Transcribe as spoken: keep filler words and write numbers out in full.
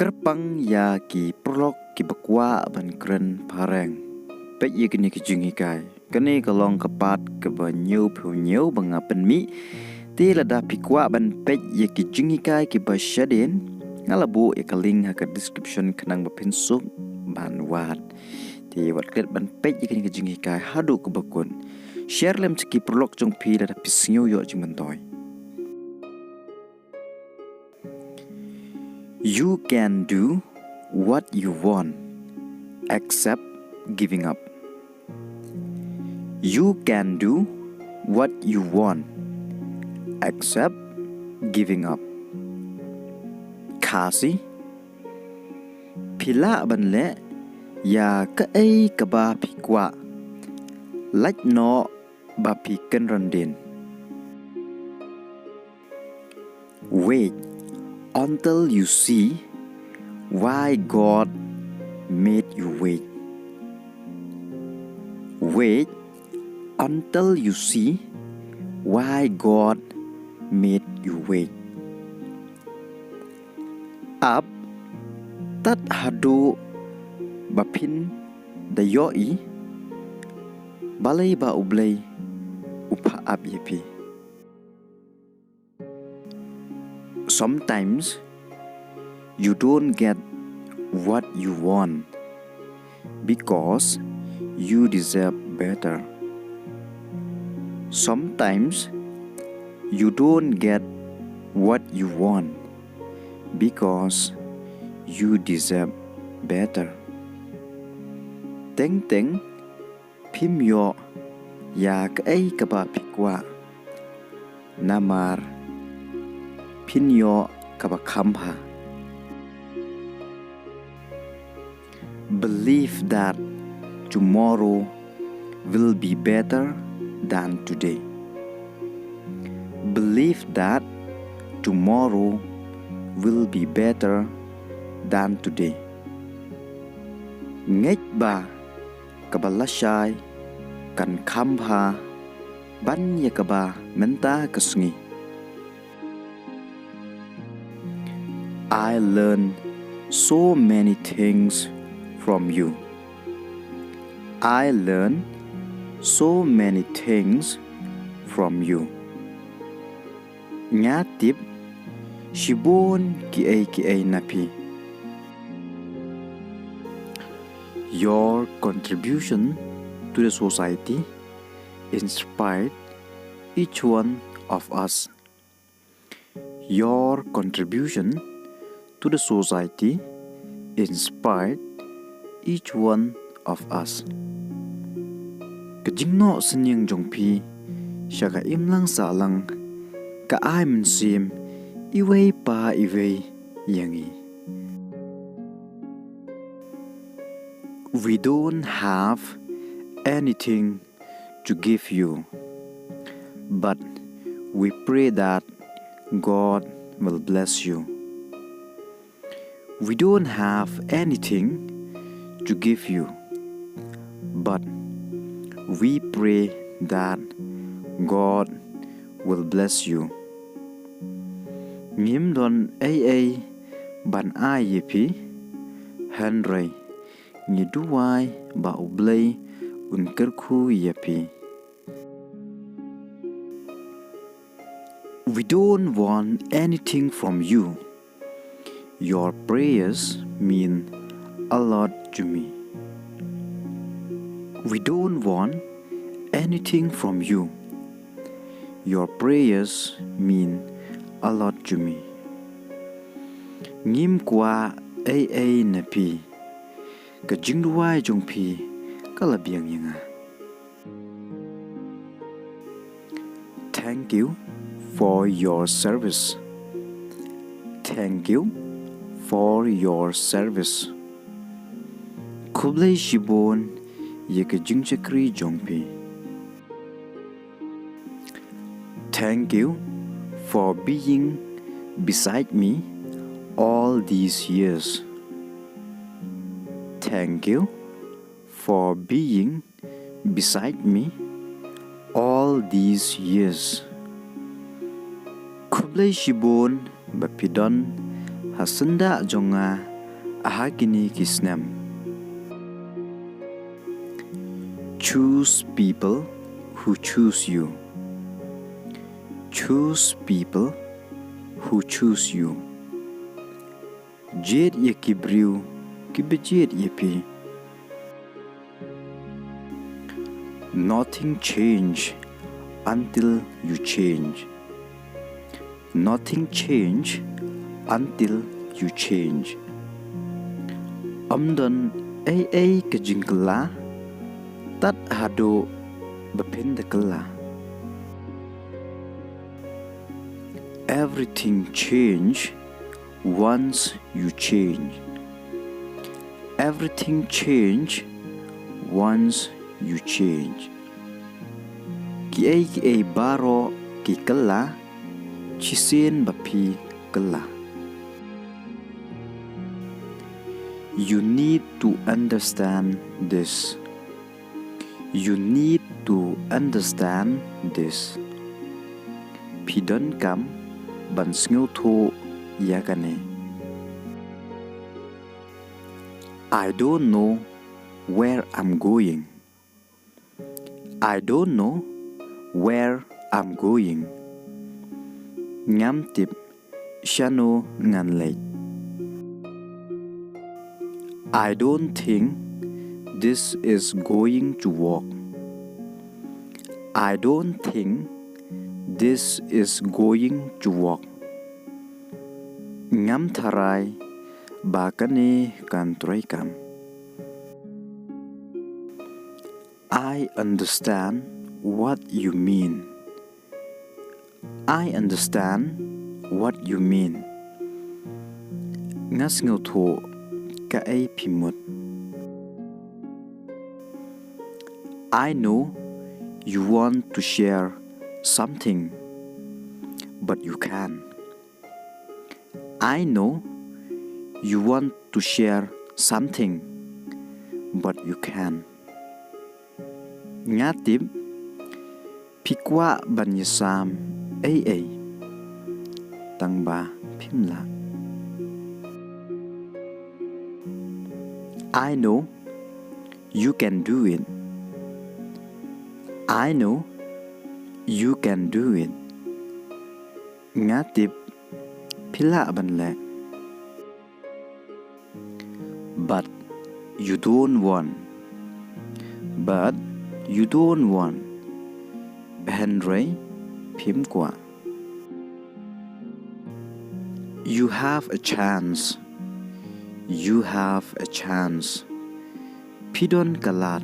Kyrpang ïa ki paralok kiba kwah ban kren phareng. Peit ïa kine ki jinghikai. Kane ka long ka part kaba hynñiewphew hynñiew ba nga pynmih. Te lada phi kwah ban peit ïa ki jinghikai kiba shadien, nga la buh ïa ka link ha ka description khnang ba phin suk ban wad. Te wat klet ban peit ïa kine ki jinghikai haduh kaba kut. Share lem sha ki paralok jong phi lada phi sngew ïoh jingmyntoi. You can do what you want except giving up. You can do what you want except giving up. Khasi, phi lah ban leh ïa kaei kaba phi kwah, lait noh ba phi kynran dien. Wait until you see why God made you wait. Wait until you see why God made you wait. Ap tad haduh ba phin da ïohi balei ba U Blei u pha ap ïa phi. Sometimes you don't get what you want because you deserve better. Sometimes you don't get what you want because you deserve better. Teng teng phim ïoh ïa kaei kaba phi kwah, namar phin ïoh kaba kham bha. Believe that tomorrow will be better than today. Believe that tomorrow will be better than today. Ngeit ba kaba lashai kan kham bha ban ïa kaba mynta ka sngi. I learn so many things from you. I learn so many things from you. Nga tip shibun kiei kiei na phi. Your contribution to the society inspired each one of us. Your contribution to the society inspired each one of us. Ka jingnoh synñiang jong phi sha ka imlang sahlang ka ai mynsiem iwei pa iwei ïa ngi. We don't have anything to give you, but we pray that God will bless you. We don't have anything to give you, but we pray that God will bless you. Ngim don ei ei ban ai ïa phi, hynrei ngi duwai ba U Blei un kyrkhu ïa phi. We don't want anything from you. Your prayers mean a lot to me. We don't want anything from you. Your prayers mean a lot to me. Ngim kwah ei ei na phi. Ka jingduwai jong phi ka la biang ïa nga. Thank you for your service. Thank you for your service. Khublei shibun ïa ka jingshakri jong phi. Thank you for being beside me all these years. Thank you for being beside me all these years. Khublei shibun ba phi don ha syndah jong nga ha kine ki snem. Choose people who choose you. Choose people who choose you. Jied ïa ki briew kiba jied ïa phi. Nothing change until you change. Nothing change until you change. Ym don ei ei ka jingkylla tad haduh ba phin da kylla. Everything change once you change. Everything change once you change. Kiei kiei baroh ki kylla shisien ba phi kylla. You need to understand this. You need to understand this. Phi donkam ban sngewthuh ïa kane. I don't know where I'm going. I don't know where I'm going. Ngam tip shano ngan leit. I don't think this is going to work. I don't think this is going to work. Ngam tharai ba kane kan trei kam. I understand what you mean. I understand what you mean. Nga sngewthuh kaei phi mut. I know you want to share something, but you can't. I know you want to share something, but you can't. Nga tip phi kwah ban ïasam ei ei, tangba phim lah. I know you can do it. I know you can do it. Nga tip phi lah ban leh. But you don't want. But you don't want. Hynrei phim kwah. You have a chance. You have a chance. Phi don ka lad